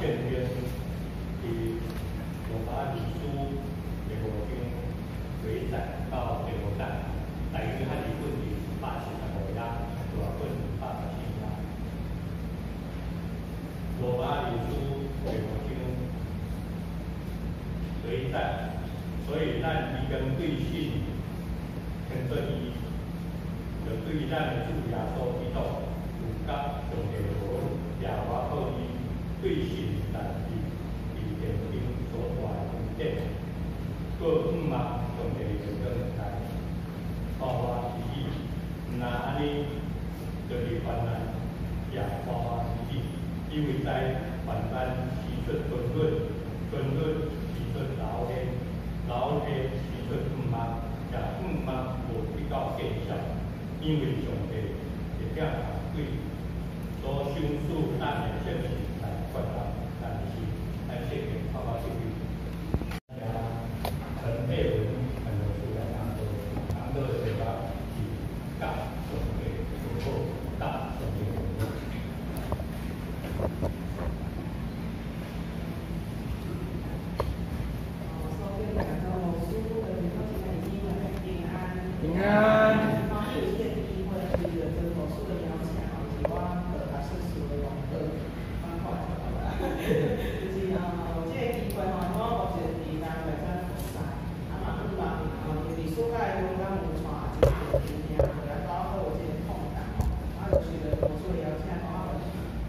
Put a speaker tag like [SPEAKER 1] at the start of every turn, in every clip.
[SPEAKER 1] 聖經佇羅馬二書第五章第一節到第五節，大約漢字本佇175頁，大本184頁。羅馬二書第五章第一節，所以咱已經對信稱做義，就對咱的主耶穌基督有佮上帝和好，耶和華靠伊對信代替佇天頂所帶的恩典，閣向望上帝的榮光來，歡歡喜喜，毋若按呢，就是患難也歡歡喜喜，因為知患難生出堅忍，堅忍生出老練，老練生出向望，也向望無得到見笑，因為上帝會疼痛對所賞賜咱的聖神來決定咱的心，咱聖經看到這裡。陳佩文陳老師來講道，講道的題目是佮上帝和好，佮上帝和好。
[SPEAKER 2] 所有大家老師的弟兄姊妹，平安。
[SPEAKER 3] 平安。
[SPEAKER 2] 歡喜有這個機會，為了這老師的邀請，是我學學碩士的同學，蠻快樂的。就是有這個機會吼，我目前佇南台灣服侍，啊嘛向望因為暑假的時陣有帶一個囡仔回來剛好有這個空檔吼，啊就受到老師的邀請，講啊，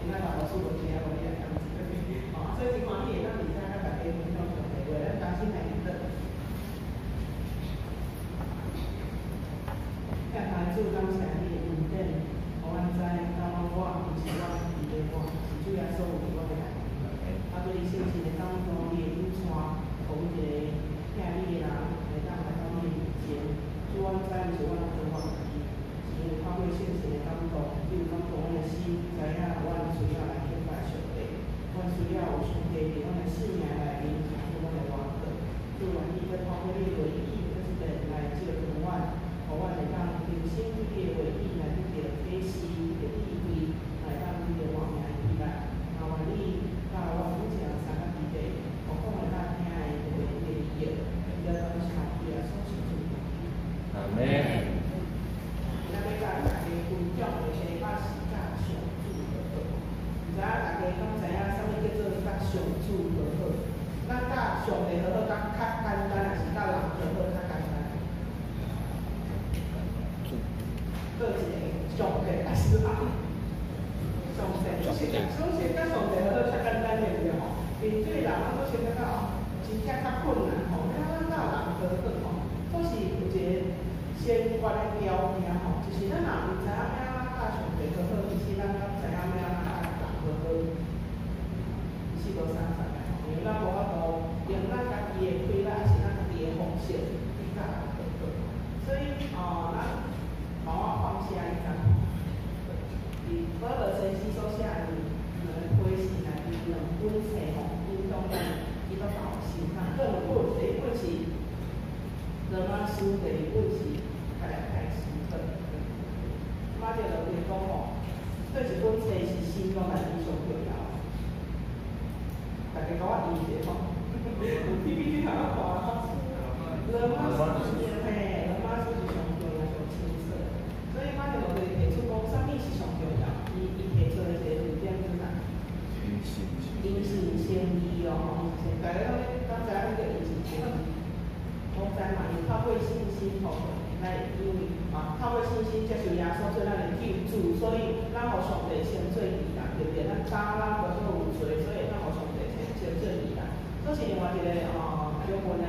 [SPEAKER 2] 今仔甲老師無聽無你來講一下，吼，所以真歡喜會當佇遮佮大家分享上帝話，咱同心來祈禱。疼愛主，感謝你的恩典，予阮知，當我毋是我伫咧我，是主耶穌有佇我的內面。啊，對你聖神的感動，你的引帶，予阮一個疼你的人，會當來到你的面前。主，阮知毋是阮做阮家己，是因為透過聖神的感動，你有感動阮的心，知影阮需要來敬拜上帝，阮需要有上帝佇阮的生命內面成做阮的倚靠。主，願意閣透過你的話語，閣一遍來照亮阮，予阮會當重新對你的話語來得著啟示，得著智慧，來當得著活命的喜樂。也願你教阮每一個人三個弟弟，予講的咱聽的就會得利益，特別感謝主耶穌聖名。
[SPEAKER 3] 阿門。
[SPEAKER 2] 今仔欲佮大家分享的題目是佮上主和好。毋知影大家敢知影啥物叫做佮上主和好？咱佮上帝和好較較簡單，還是佮人和好較簡單？佗一個？上帝還是人？上帝，就是首先佮上帝和好較簡單，對毋對吼？面對人，咱總是感覺哦，真正較困難吼。欲按怎佮人和好吼，總是有一個先決的條件吼，就是咱若毋知影欲按怎佮上帝和好，其實咱敢知影欲按怎佮人和好？其實無相仝的吼，因為咱無法度用咱家己的氣力，還是咱家己的方式去佮人和好。所以哦，咱幫我放下一張。佇保羅先生所寫的兩批信內面兩本冊吼，影響咱基督徒的心。那兩本，第一本是羅馬書，第二本是加拉太書。馬丁路德講吼，對一本冊是新約內面上重要。大家共我念一下吼，PPT 通我看。羅馬書，嘿，羅馬書是上重要、上清楚。所以馬丁路德提出講，啥物是上重要？伊提出的一個論點是啥？因信稱義哦，因信，大家攏咧，敢知影彼個因信稱義？攏知嘛？因透過信心吼，來因為啊，透過信心接受耶穌做咱的救主，所以咱予上帝稱做義人，對毋對？咱早咱無說有罪，所以咱予上帝稱做義人。這是另外一個哦，中文的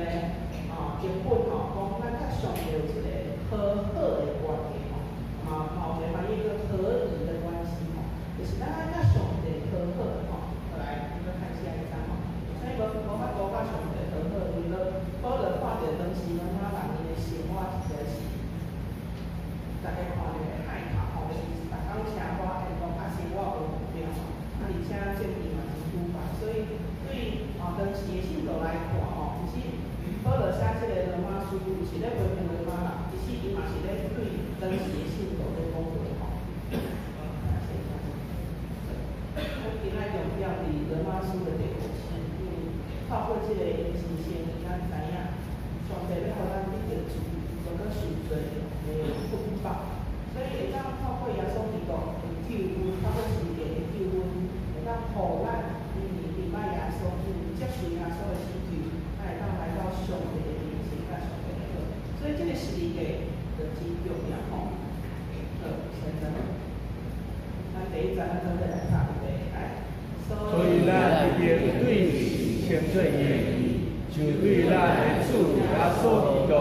[SPEAKER 2] 哦經文吼，講咱佮上帝有一個和好的關係吼，嘛嘛有一個翻譯叫合宜的關係吼，就是咱愛佮上帝和好吼。來，我們看下一張吼。所以無法度佮上帝和好，因為保羅看著當時羅馬人𪜶的生活實在是，大家看著會害怕吼，就是逐工吃喝宴樂，啊生活無目標吼，啊而且政治嘛真腐敗，所以對當時的信徒來看吼，其實保羅寫這個羅馬書毋是咧批評羅馬人，其實伊嘛是咧對當時的信徒咧講話吼。咱今仔重點佇羅馬書的第透過這个因信稱義，咱知影上帝欲予咱得著自由，無閣受罪的捆綁。所以會當透過耶穌基督的救恩，透過十字架的救恩，會當予咱因為明白耶穌，因為接受耶穌的拯救，咱會當來到上帝的面前，佮上帝和好。所以這个十字架就真重要吼。好，現在咱第一節，咱準備來讀預備來。
[SPEAKER 3] 所以咱一定對信稱做義，就對咱的主耶穌基督有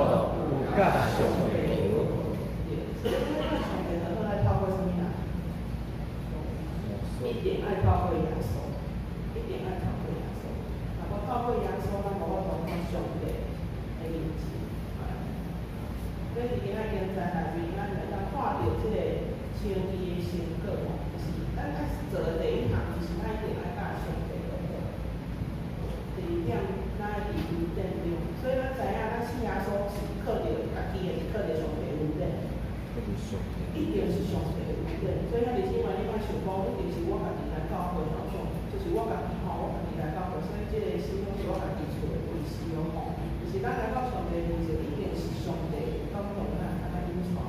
[SPEAKER 3] 佮上帝和好。
[SPEAKER 2] 對，所以咱佮上帝和好，愛透過啥物啦？一定愛透過耶穌，一定愛透過耶穌。若無透過耶穌，咱無法度到上帝的面前。所以佇今仔經節內面，咱會當看著這个稱義的成果吼，就是咱愛做的第一項，就是咱一定愛佮上帝和好。第二點，咱愛佇恩典中，所以咱知影，咱信耶穌是靠著家己的，是靠著上帝恩典。一定是上帝的恩典，所以兄弟姊妹，你莫想講，一定是我家己來教會吼，上就是我家己吼，我家己來教會，所以這个信仰是我家己厝的，不是哦吼。就是咱來到上帝面前，一定是上帝感動咱，共咱引帶。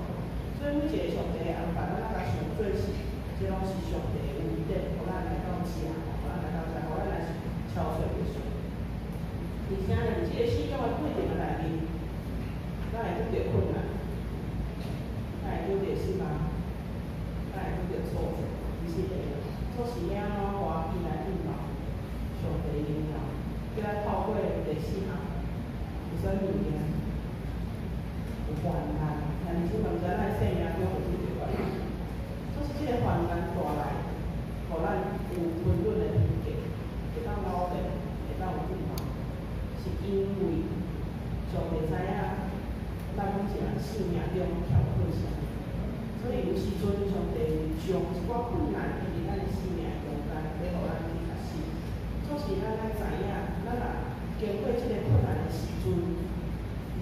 [SPEAKER 2] 所以每一个上帝的安排，咱若共想做是，這攏是上帝的恩典，予咱來到遮，予咱來到遮，予咱來超越著上帝。而且呢，佇這个信仰的過程的內面，咱會拄著困難。咱會拄著失望，咱會拄著挫折，其實會，做是按怎歡喜來應答上帝的榮耀，叫咱透過第四項，有啥物物件？有患難，但是你嘛毋知咱的生命中有拄著患難，總是這个患難帶來，予咱有沉穩的品格，會當老練，會當有盼望，是因為上帝知影咱每一个人生命中欠缺啥物，所以有時陣上帝會將一寡困難放佇咱的生命中間，欲予咱去學習。總是咱愛知影，咱若經過這个困難的時陣，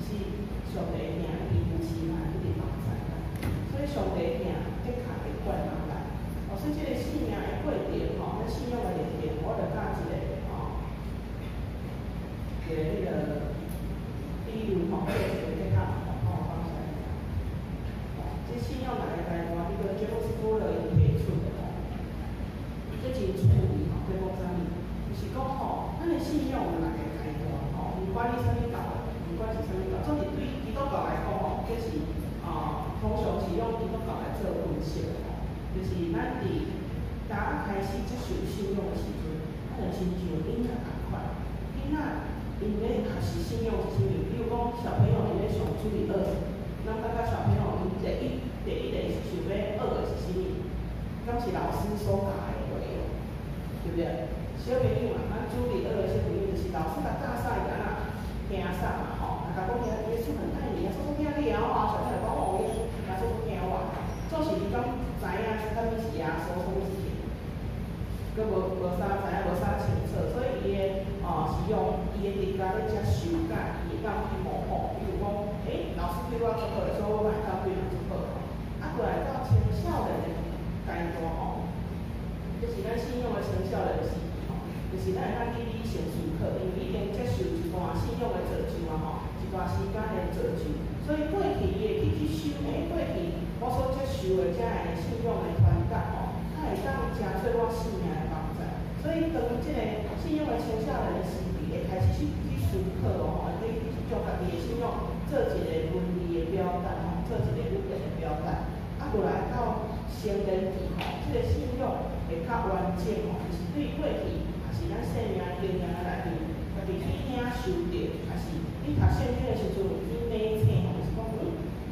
[SPEAKER 2] 其實上帝的疼一直扶持咱，一直幫助咱。所以上帝的疼的確會灌人來。哦，所以這个生命的過程吼，咱信仰的歷程，我著教一個吼，一個彼个比喻吼，做一個結合，吼，我講出來。吼，這信仰內的階段，彼個 James Fuller 伊提出的吼，這真趣味吼，這講啥物？就是講吼，咱的信仰有六個階段吼，毋管你啥物教的，毋管是啥物教，總是對基督教來講吼，這是啊，通常是用基督教來做分析的吼，就是咱佇剛開始接受信仰的時陣，咱就親像囡仔仝款，囡仔𪜶咧學習信仰是啥物？比如講小朋友𪜶咧上主日學，咱感覺小朋友𪜶第一個想欲學的是啥物？敢是老師所教的內容，對不對？小朋友嘛，咱主日學的小朋友就是老師共教啥，伊就按怎聽啥嘛吼。若共講耶穌很愛你，耶穌疼你啊，小朋友講哦，耶穌疼我。總是伊敢知影啥物是耶穌，啥物是天，閣無啥知影，無啥清楚，所以伊會哦是用伊的直覺咧接受，佮伊會當去模仿。比如講，欸，老師對我足好的，所以我嘛會當對人足好。啊，過來到青少年的階段吼，這是咱信仰的青少年時期吼，就是咱會當去理性思考，因為已經接受一段信仰的造就啊吼，一段時間的造就，所以過去伊會去吸收，欸，過去我所接受的這个信仰的傳達吼，較會當誠做我生命的幫助。所以當這个信仰的青少年的時期，會開始去思考哦，會去將家己的信仰做一個文字的表達吼，做一個語言的表達。啊，過來到成年期吼，這个信仰會較完整吼，就是對過去，也是咱生命經驗的內面，家己去領受著，也是你讀聖經的時陣去內省吼，就是講，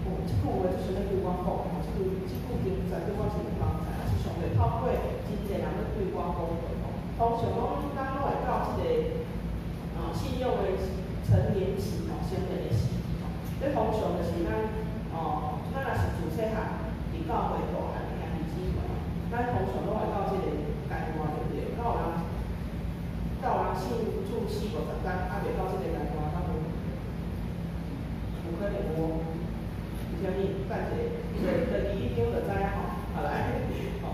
[SPEAKER 2] 哦，這句話就是咧對我講，吼，這句經節對我真有幫助，啊是上帝透過真濟人咧對我講話吼。通常講，咱攏會到這個信仰的成年期吼，成年的時期吼，這通常就是咱哦，咱若是自細漢佇教會大漢的兄弟姊妹，咱通常攏會到這個階段，對不對？敢有人信主四五十冬，猶未到這個階段，敢有？有可能無？為啥物？等一下，第二一章就知影吼。好來，吼，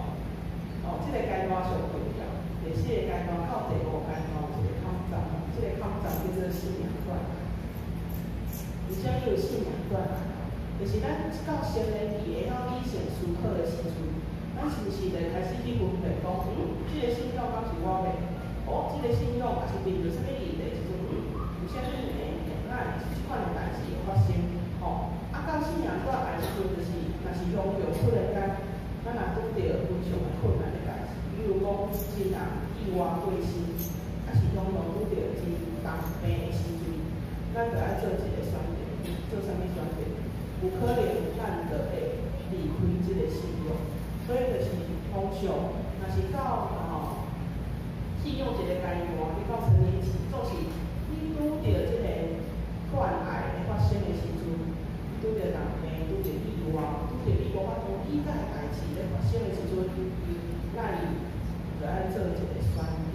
[SPEAKER 2] 哦，這個階段上重要。第四個階段到第五階段有一個坎站，這個坎站做信仰斷崖。為啥物有信仰斷崖？就是咱到成年期會曉理性思考的時陣，咱是毋是就開始去分辨講，這个信仰敢是我的？哦，這个信仰也是面對啥物議題的時陣，有啥物哪會是這款的代誌會發生？吼，啊，到信仰斷崖的時陣，就是若是雄強突然間，咱若拄著非常的困難的代誌，比如講親人意外過身，抑是雄強拄著真重病的時陣，咱就愛做一个選擇，做啥物選擇？有可能咱就會離開這个信仰，所以就是通常，若是到信仰一个階段，你到成年期，總是你拄著這个斷崖的發生的時陣，你拄著人病，拄著意外，拄著你無法度理解的代誌咧發生的時陣，咱就愛做一个選擇。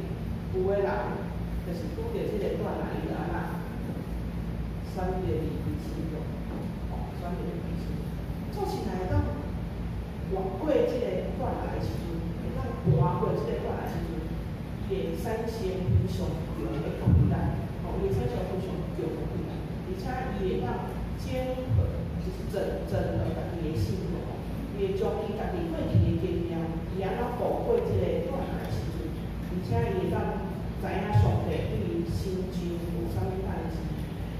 [SPEAKER 2] 有的人就是拄著這个斷崖，伊就按怎選擇離開信仰，吼，選擇離開信仰。做起來會當越過這个斷崖的時陣，會當跋過這个斷崖的時陣，伊會產生非常強的困難，吼，伊會產生非常強的困難，而且伊會當整合，就是整合家己的信仰，伊會將伊家己過去的經驗，伊按怎度過這个斷崖的時陣，而且伊會當知影上帝對伊成就有啥物代誌，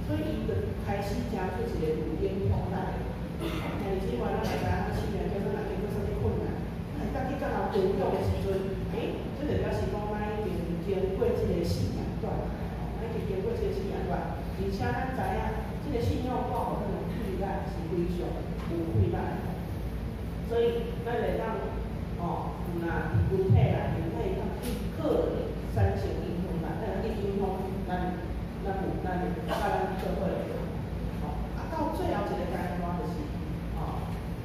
[SPEAKER 2] 所以伊就開始成做一個有影響力的。兄弟姊妹，咱會知影信仰叫做若經過啥物困難，咱會當去佮人分享的時陣，這就表示講咱已經經過這個信仰斷崖，吼，咱已經經過這個信仰斷，而且咱知影這個信仰帶予咱的氣力是非常有氣力的，所以咱會當有若佇群體內面，咱會當去可能產生影響力，咱會去影響咱有咱的佮咱做伙的人，吼，啊，到最後一個階段就是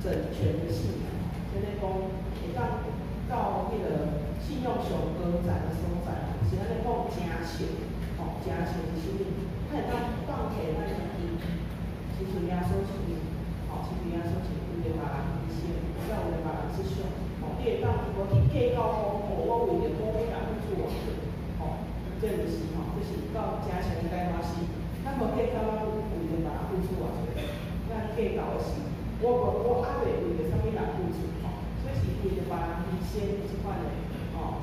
[SPEAKER 2] 整全的信仰，這个講會當到彼个信仰上高層的所在，是咱咧講成聖，吼，成聖是啥物？咱會當放棄咱家己，親像耶穌一樣，吼，親像耶穌一樣，為著別人犧牲，才為著別人設想，吼，你會當無去計較講，哦，我為著某某人去做偌濟，吼，這就是吼，這是到成聖的階段是，咱無計較咱為著別人付出偌濟，咱計較的是，我無我猶未為著啥物人付出，吼，所以是為著別人犧牲這款的，吼，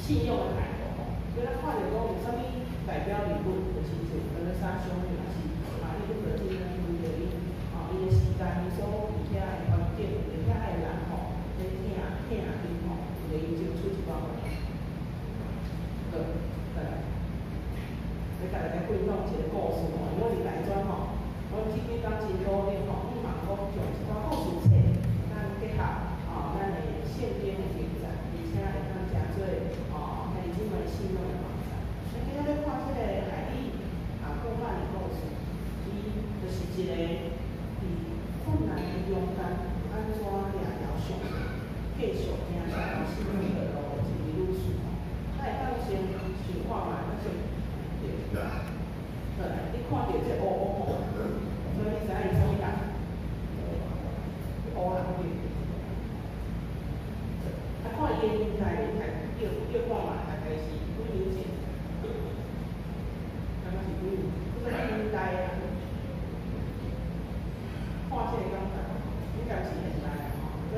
[SPEAKER 2] 信仰的態度，吼，所以咱看著講有啥物代表人物，就親像德肋撒修女，也是瑪麗路德金，為著𪜶，吼，𪜶的時代，𪜶所佇遐的環境，佇遐的人，吼，咧疼疼𪜶吼，為著𪜶爭取一寡物件。好，再來，欲共大家分享一個故事吼，因為我佇大專吼，阮這幾工真努力吼，希望講將一寡故事冊，咱結合吼咱的聖經的經節，而且會當誠做吼兄弟姊妹信仰的幫助。咱今仔欲看這个海莉阿古曼的故事，伊就是一個佇困難的中間，按怎掠牢上帝，繼續行這條信仰道路的一位女士吼。咱會當先想看覓，咱先對，好來，你看著這烏烏吼，所以你知影伊啥物人？烏人對。啊，看伊的年代，年代叫叫看覓，大概是幾年前？感覺是幾年？這啥物年代啊？看這个感覺，應該是現代啊吼，這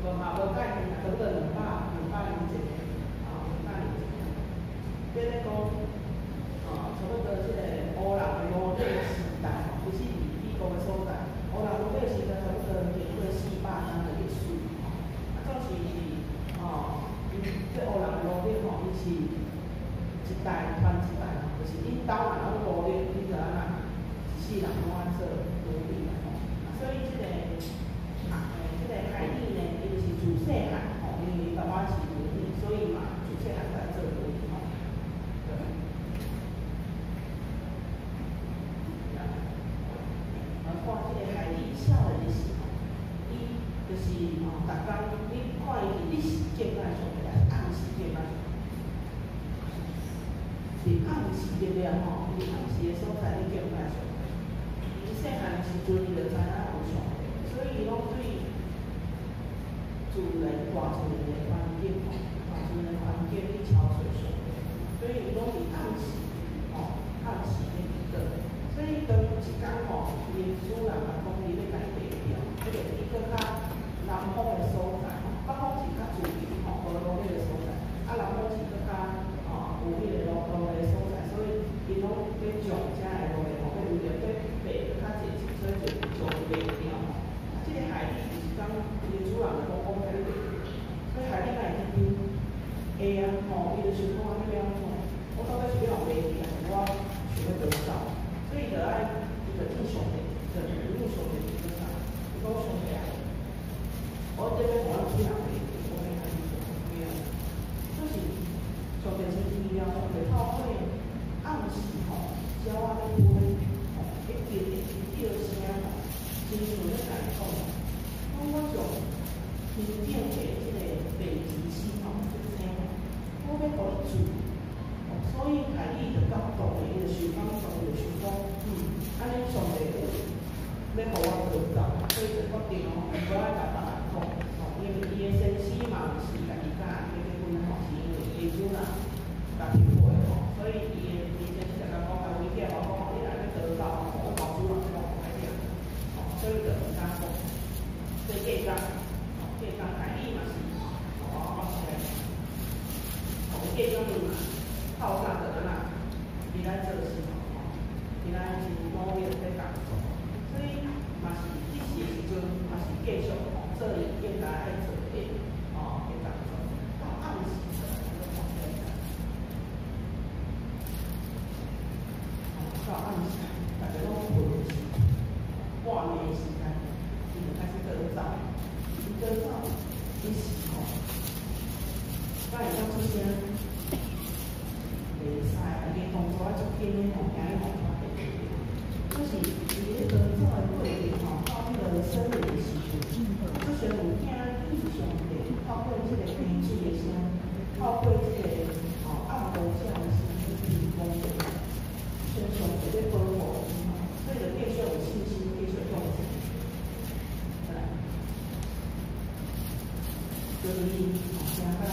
[SPEAKER 2] 無嘛無介近啊，差不多200年前，啊，兩百年前。這咧講，差不多這個烏人的奴隸時代吼，其實佇美國的所在，烏人奴隸時代差不多經過400年的歷史吼。啊，總是吼，𪜶這烏人的奴隸吼，伊是一代傳一代，就是恁兜若有奴隸，恁就按怎一世人攏愛做奴隸啦吼。啊，所以這個啊，這個海莉呢，伊就是自細漢吼，因為伊爸爸是奴隸，所以嘛自細漢就愛做奴隸吼。對。啊，看這個海莉少年的時吼，伊就是吼，逐工你看伊是日時敬拜上帝，抑是暗時敬拜上帝？是暗時對不對吼？佇暗時的所在咧敬拜上帝。伊細漢的時陣，伊就知影有上帝，所以伊攏對自然大自然的環境吼，大自然的環境去朝找上帝，所以伊攏佇暗時吼，暗時。工吼，伊的主人共講伊欲共伊賣掉，欲賣去閣較南方的所在吼，北方是較自由吼，無奴隸的所在，啊南方是閣較吼有彼个奴隸的所在，所以𪜶攏欲將遮的奴隸吼，欲為著欲賣閣較濟錢，所以就將伊賣掉吼。啊，這個海利就是講伊的主人就講我欲共你賣掉，所以海利敢會緊張？會啊吼，伊就想講按呢欲按怎？我到底是欲予賣去，抑是我想欲逃走？所以伊就愛，伊就見上帝，就問上帝是啥？伊講上帝啊，我這欲予阮主人賣去，我欲按怎做？欲按怎？就是上帝真奇妙，上帝透過暗時吼，鳥仔咧飛吼，一直咧叫聲吼，親像咧共伊講，講我將天頂的這個北極星吼，這個星吼，我欲予你住。所以海利就感動的，伊就想講，上帝就想講，按呢上帝有欲予我逃走，所以就決定吼，毋愛共別人講，吼，因為伊的先生嘛毋是家己佮伊結婚吼，是因為伊的主人共伊配吼，所以伊的伊先生就共講，共威脅我講吼，你若欲逃走，我共主人講歹聽，吼，所以就毋敢講。所以隔工，吼，隔工海利嘛是，吼，我講起來，吼，隔工伊嘛。透早就按怎，伊來做事吼，伊來真努力咧工作，所以嘛是彼時的時陣，嘛是繼續吼做伊應該愛做的吼的工作。到暗時就來講起來，到暗時大家攏睏時，半暝時間，伊就開始倒走，伊倒走，伊是吼，敢會當出聲？袂使，伊的動作啊足緊的吼，驚伊予看著。就是伊咧逃走的過程吼，到彼个森林的時陣，出現有聽見上帝透過這個溪水的聲，透過這個吼暗晡鳥的聲去提供的，親像上帝咧保護伊吼，所以就繼續有信心，繼續向前。來，就是伊吼，行到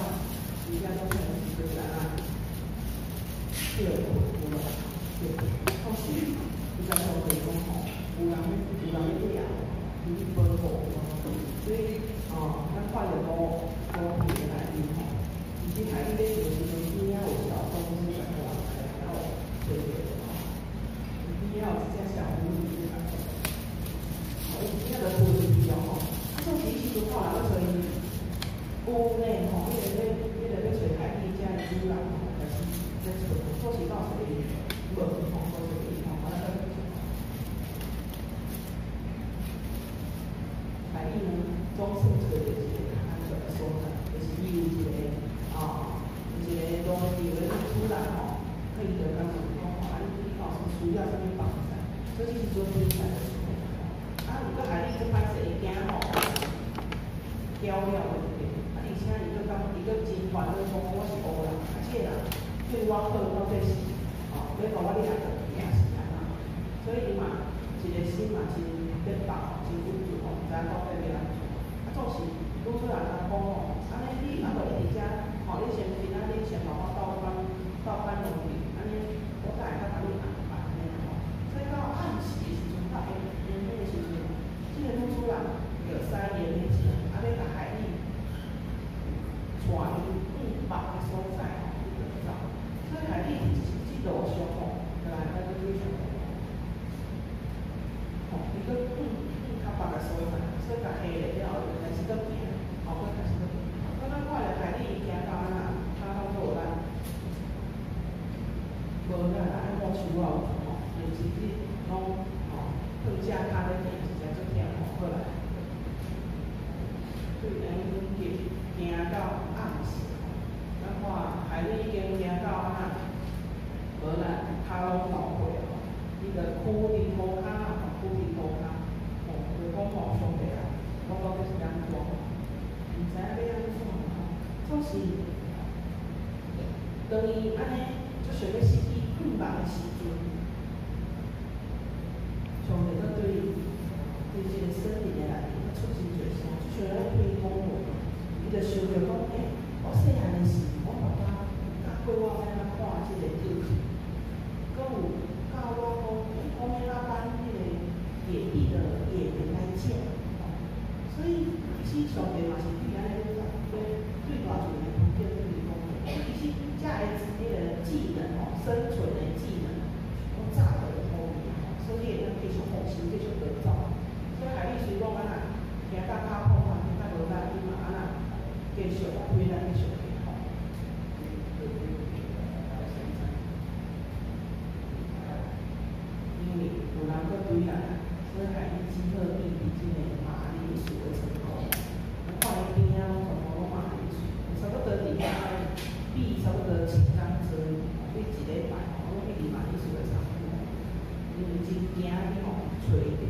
[SPEAKER 2] 伊遮攏成就是按怎？叫有啦，對，當時伊共上帝講吼，有人欲有人欲掠，伊去保護我，所以哦，咱看著五五篇的內面吼，其實海利咧這個時陣邊仔有小動物在活，然後對對吼，邊仔有一隻小狐狸咧，吼，伊真正就飛入去哦吼，啊，總是彼時陣看人咧揣伊，有呢吼，彼個咧彼個欲揣海利遮的主人吼，開始咧揣，所以到揣伊無吼，無揣伊吼，我咱閣繼續。海利呢，總算揣著一個較安全的所在，就是伊有一個哦，有一個農場的主人吼，伊就共問講吼，啊你你敢有啥需要啥物幫助？所以這時陣比賽就出來吼，啊，毋過海利足歹勢，伊驚吼，鳥了對毋對？啊，而且伊閣感伊閣真煩惱，講我是烏人，啊，這個人對我好，到底是吼欲予我掠轉去，抑是按怎？所以伊嘛一個心嘛真變動，真鬱卒吼，毋知影到底欲按怎。啊，總是女主人共講吼，按呢你啊無你佇遮吼，你先今仔日先予我鬥翻鬥翻農地，按呢我才會較共你安排按呢吼。所以到暗時的時陣，到下暝的時陣，這個女主人就使伊的馬車，啊欲共海利帶伊往別个所在吼去逃走。所以海利佇這路上吼，來咱閣繼續吼，伊閣往往較別個所在，所以共下咧了後，就開始閣行，吼，閣開始閣行。所以咱看著海利伊行到按怎，行到無力，無力啦，愛摸樹仔有吼，因為其實攏吼，放正跤咧行，實在足忝吼，過來。對，安尼行行到暗時吼，咱看海利已經行到按怎，無力，跤攏流血吼，伊就屈佇塗跤吼，屈佇塗跤，吼，就講吼上帝啊，我到底是按怎？毋知影欲按怎吼，總是當伊按呢足想欲失去盼望的時陣，上帝閣對對這個森林的內面閣出真濟聲，就像咧開講話，伊就想著講，欸，我細漢的時，我爸爸教過我欲按怎看這個月，閣有教我講，欸，烏面仔班彼個技能吼，生存的技能，拢早就会予伊吼，所以你会当继续放心，继续逃走。所以海莉雖講按那，行甲跤碰啊，行甲無力，伊嘛按那繼續推來繼續去吼。因為有人閣追來，所以海莉只好避佇這个馬鈴薯的倉庫。我看伊邊仔攏全部攏馬鈴薯，差不多佇遐避差不多7工左右，對一禮拜吼，攏避佇馬鈴薯的倉庫。因為真驚去予揣著，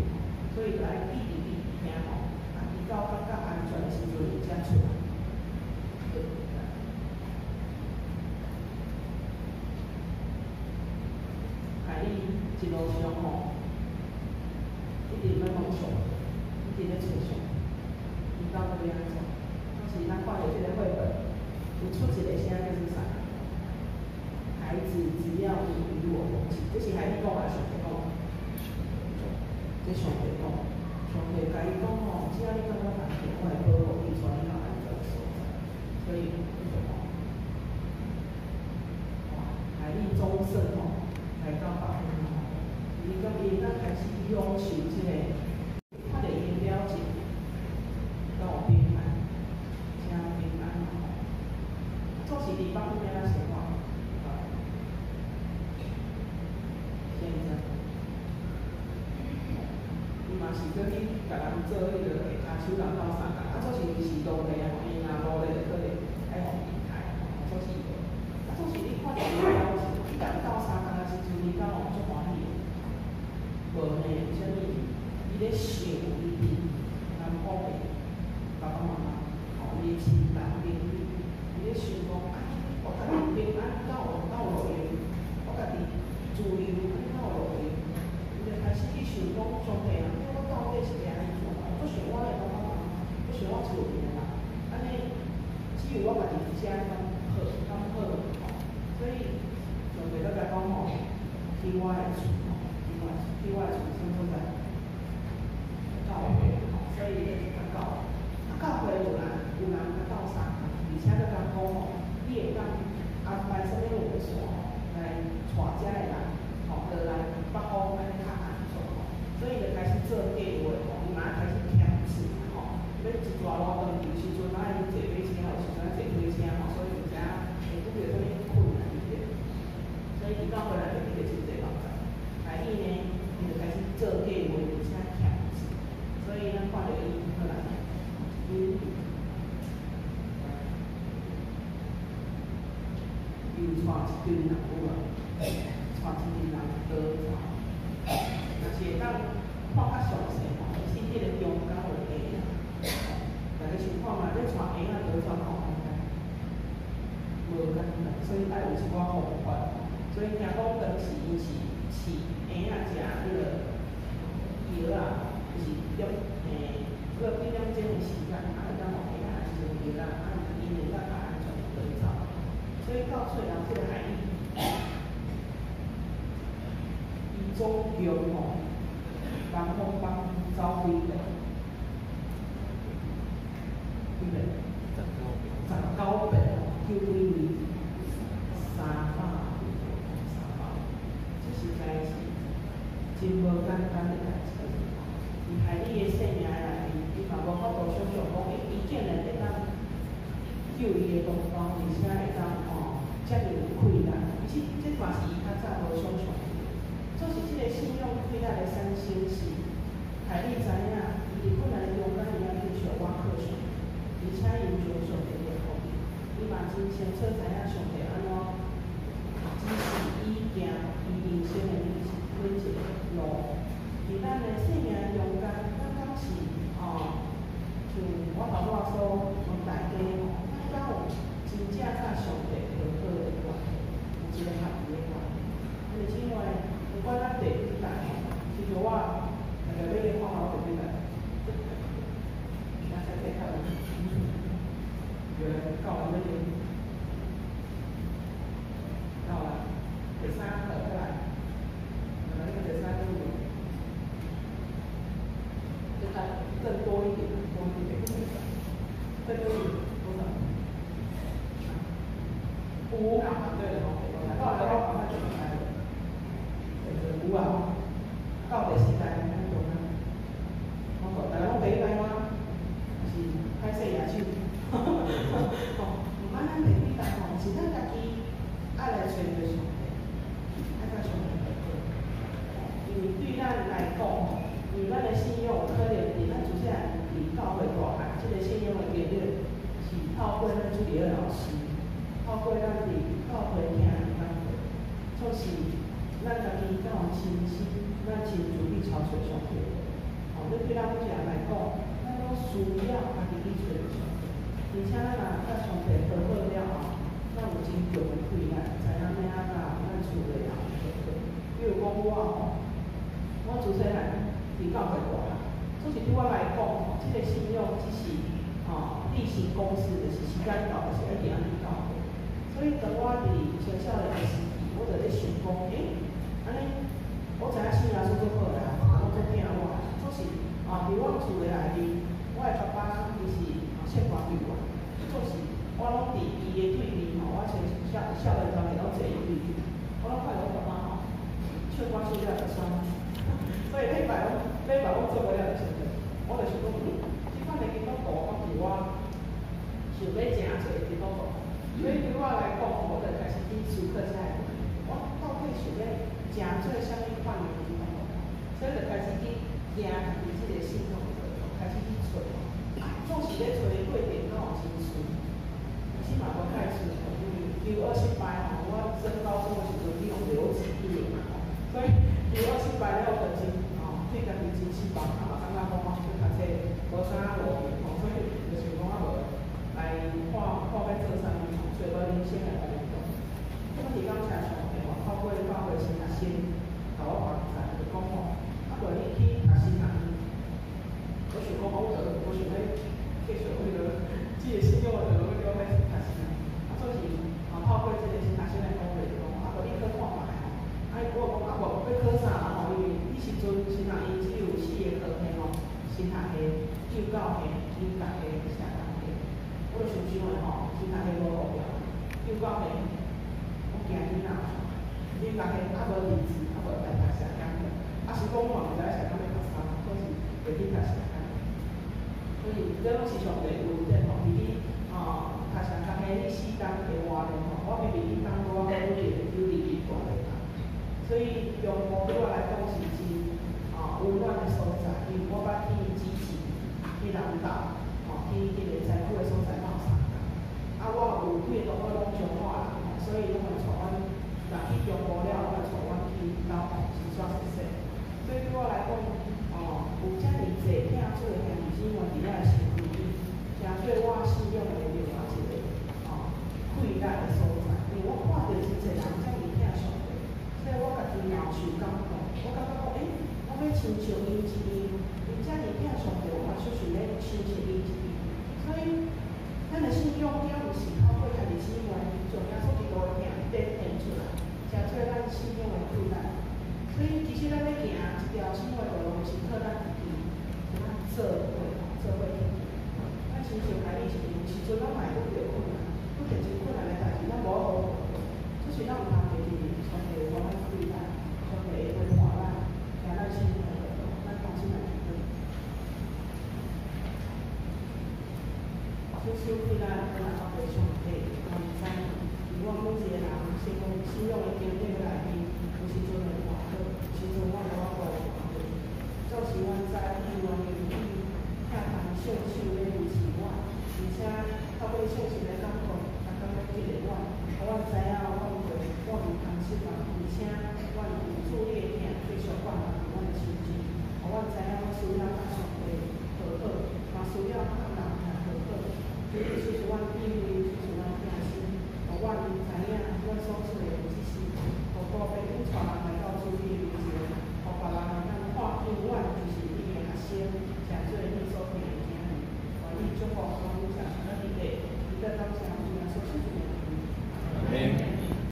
[SPEAKER 2] 所以就愛一直避佇遐吼，啊，直到感覺安全的時陣，伊才出來。海莉一路上吼，一直咧問上帝，一直咧揣上帝，伊到底欲按怎？當時咱看著這個繪本，有出一個聲叫做啥？孩子，只要你與我同行，這是海莉講還是上帝講？這上帝講，上帝共伊講吼，只要你佮我同行，我會保護你，帶你到安全的所在。所以，哇，海莉總算吼來到北方吼，伊講伊會當開始享受這個，看著伊的表情，敢有平安，誠平安吼。總是佇北方欲按怎生活？現在，伊嘛是閣去共人做彼个跤手人鬥相共，啊，總是伊是當地啊，伊若無咧就可能愛予離開吼，總是伊啊，總是你看著伊的表情，伊共人鬥相共的時陣，伊敢有足歡喜？無呢，為啥物？伊咧想伊佇南方的爸爸媽媽，吼，伊的親人朋友，伊咧想講，啊，我家己平安敢有敢有路用？我家己自由，按呢敢有路用？伊就開始去想講，上帝啊，我到底是欲按怎？我想我的爸爸媽媽，我想我厝邊的人，按呢只有我家己佇遮敢好，敢好吼。所以上帝閣共講吼，去我的厝吼，去我的去我的厝，啥物所在？教會吼，所以伊就去共教會。啊，教會有人有人共鬥相共，而且閣共講吼，你會當安排啥物路線吼，來帶遮的人吼，落來北方按呢較安全吼。所以就開始做計劃吼，伊嘛開始添錢吼，欲一逝路轉去時陣，愛坐火車，有時陣愛坐火車吼，所以毋知影會拄著啥物困難佇咧。所以伊到回來就去著真濟網站，海莉呢，伊就開始做計劃，而且添錢。所以咱看著伊過來，伊又帶一群人有無？帶一群人逃走，若是會當看較詳細吼，是彼个中間有嬰仔，大家想看覓，欲帶嬰仔逃走夠簡單？無簡單，所以愛有一寡方法。所以聽講當時𪜶是飼嬰仔食彼个藥仔，就是點這個幾點鐘的時間，啊會當予嬰仔食藥仔，啊𪜶會當較安全的逃走。所以到最後，這個海莉，伊總共吼，南方幫走幾遍？幾遍？19遍，救幾位？300幾，300，這實在是真無簡單的代誌。佇海莉的生命內面，伊嘛無法度想像講，伊竟然會當救伊的同胞，而且會當吼遮爾有氣力。其實這嘛是伊較早無想像的。總是這個信仰氣力的產生是，海莉知影，伊佇困難的中間，伊愛繼續倚靠上帝，而且伊有將上帝念予伊，伊嘛真清楚知影上帝按怎指示伊行伊人生的每一个路。佇咱的生命中間，咱敢是哦，像我頭拄仔所問大家吼，咱敢有真正佮上帝和好的關係，有一個合一的關係。兄弟姊妹，不管咱第幾代吼，其實我大概欲看我第幾代，咱才睇較有，對，夠啦，欲夠啦，第三個過來，來那個第三個，再更多一點，多一點，再多一點，多少？5，對了，來到愛佮上帝和好。因為對咱來講吼，因為咱的信仰有可能佇咱自細漢佇教會大漢，這個信仰的經歷是透過咱主日學老師，透過咱佇教會聽的講道，總是咱家己敢有親身，咱親自去朝找上帝。吼，這對咱每一個人來講，咱攏需要家己去揣著上帝。而且咱若佮上帝和好了後，咱有真強的氣力，知影欲按怎咱厝的人和好。比如講我吼，我自細漢佇教會大漢，總是對我來講吼，這個信仰只是吼例行公事，就是時間到，就是愛定去教會。所以當我佇青少年的時期，我就咧想講，欸，按呢，我知影信耶穌足好啦，啊，攏足疼我，總是啊，佇阮厝的內面，我的爸爸伊是憲法隊員，總是我攏佇伊的對面吼，我穿少少年團體攏坐伊對面，我攏看著我爸爸吼，唱歌唱了就爽，所以禮拜攏禮拜攏做無了就想著，我就想講，這款的基督徒，敢是我想欲成做的基督徒，所以對我來講，我就開始去思考這个問題，我到底想欲成做啥物款的基督徒？所以就開始去行家己這個信仰的道路，開始去揣，啊，總是咧揣的過程敢有真順，其實嘛無太順，因為求學失敗吼，我升高中的時陣去予留級一年嘛吼，所以求學失敗了，就真吼對家己真失望，啊嘛感覺講吼去讀冊無啥路用吼，所以就想講啊無來看看欲做啥物吼，找無人生的方向。我佇講車上的吼，透過教會神學生共我幫助，就講吼，啊無你去讀神學院。我想講，我就無想欲繼續彼個這個信仰，就攏欲叫欲讀神學。啊，總是啊透過這個神學生來鼓勵講，啊無你考看覓吼。啊，我講啊無欲考啥啦吼，因為彼時陣神學院只有四個科系吼，神學系、幼教系、音樂系、社工系。我就想想的吼，神學系無路用，幼教系我驚囡仔，音樂系啊無離職，啊無來讀社工去。啊是講我嘛毋知影社工欲讀啥，總是會去讀社工。所以這攏是上帝恩典吼，佇咧啊讀社工的彼四冬的外面吼，我明明彼冬拄仔好拄著9.11大地震，所以中部對我來講是真啊溫暖的所在，因為我捌去集集、去南投、吼去彼個災區的所在鬥相共。啊，我有對同學攏彰化人吼，所以攏會帶阮，若去中部了，攏會帶阮去𪜶兜洗刷洗洗。所以對我來講，哦，有遮爾濟疼主的兄弟姊妹佇遐身邊，成做我信仰的另外一個哦氣力的所在。因為我看著真濟人遮爾疼上帝，所以我家己嘛有受感動。我感覺講，欸，我欲親像𪜶一樣，𪜶遮爾疼上帝，我嘛想想欲親像𪜶一樣。所以，咱的信仰敢毋是透過兄弟姊妹將耶穌基督的疼展現出來，成做咱信仰的氣力。所以，其實咱欲行這條信仰的道路，毋是靠咱家己，是咱做伙吼，做伙去行。咱親像凱莉一樣，有時陣咱嘛會遇著困難，遇著真困難的代誌，咱無法度，只是咱毋通袂記，上帝會予咱氣力，上帝會陪伴咱，行咱信仰的道路，咱同心來祈禱。主賜氣力，來阿父上帝，我毋知，佇阮每一個人信仰信仰的經歷內面，有時陣會跌倒，有時陣阮無法度跌倒。總是阮知你願意以疼痛聖手來維持阮，而且透過聖神的感動，逐工來激勵阮，予阮知影阮袂阮毋通失望，而且阮有主你的疼繼續灌注佇阮的心中，予阮知影阮需要佮上帝和好，嘛需要佮人來和好。主你賜予阮智慧。